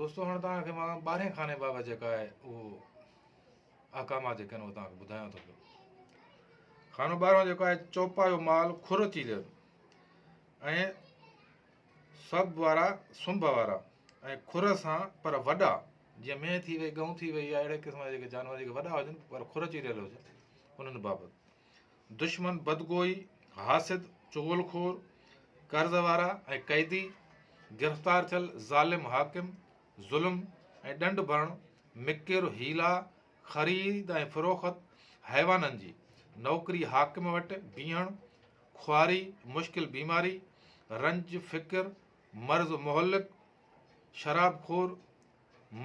دوستو هاڻ توهان کي مان ٻارهين خاني بابت جيڪا آهي اهو احڪامات جيڪي آهن اهو توهان کي ٻڌايان ٿو پيو. خانو ٻارهون جيڪو آهي چوپايو مال کر چيليل ۽ سڀ وارا سنڀ وارا ۽ کر سان پر وڏا جيئن مينهن ٿي وئي ڳئون ٿي وئي يا اهڙي قسم جا جيڪي جانور جيڪي وڏا هجن پر کر چيريل هجن انهن بابت دشمن بدگوئي حاسد چغل خور قرض وارا ۽ قيدي گرفتار ٿيل ظالم حاڪم ظلم ۽ ڏنڊ ڀرڻ مڪر حيلا خريد ۽ فروخت حيوانن جي نوڪري حاڪم وٽ بيهڻ خواري، مشڪل بيماري، رنج، فڪر، مرض مهلڪ، شراب خور،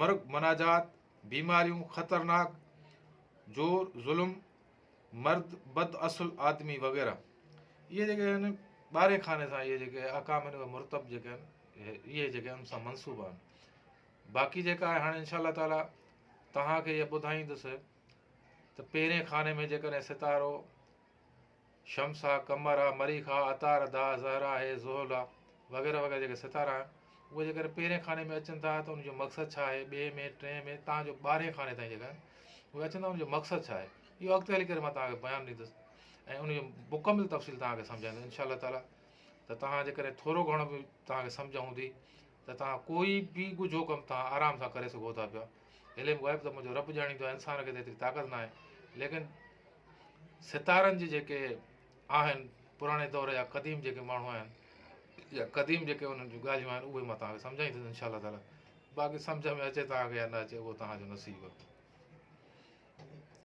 مرگ مناجات، بيماريون، خطرناڪ، جور، ظلم، مرد، بد اصل آدمي وغيره. اهي جيڪي آهن ٻارهين خاني سان اهي جيڪي احڪام آهن اهي مرتب جيڪي آهن اهي جيڪي ان سان منسوب آهن. باقي جيڪا آهي هاڻي انشاء الله تعالي توهان کي اهي ٻڌائيندس ته پهرين خاني ۾ جيڪڏهن ستارو شمس آ، قمر آ، مريخ آ، عطارد آ، زهره آهي، زحل آ، وغيره وغيره جيڪي ستارا آهن، اهي جيڪڏهن پهرين خاني ۾ اچن ٿا ته ان جو مقصد ڇا آهي، ٻئي ۾، ٽئين ۾، تان جو ٻارهين خاني تائين جيڪا آهن، اهي اچن ٿا ان جو مقصد ڇا آهي، اهو اڳتي هلي ڪري مان توهان کي بيان ڏيندس ۽ ان جو مڪمل تفصيل توهان کي سمجهائيندس انشاء الله تعاليٰ ته توهان جيڪڏهن ٿورو گهڻو به توهان کي سمجهه هوندي ته توهان ڪوئي به ڳجهو ڪم توهان آرام سان ڪري سگهو ٿا پيا. علم غيب ته منهنجو رب ڄاڻيندو آهي، انسان کي ته ايتري طاقت ناهي، ليڪن ستارن جي جيڪي آهن پراڻي دور جا قديم جيڪي ماڻهو آهن يا قديم جيڪي انهن جون ڳالهيون آهن اهي مان توهان کي سمجهائيندس انشاء الله تعالي باقي سمجهه ۾ اچي توهان کي يا نه اچي اهو توهان جو نصيب آهي.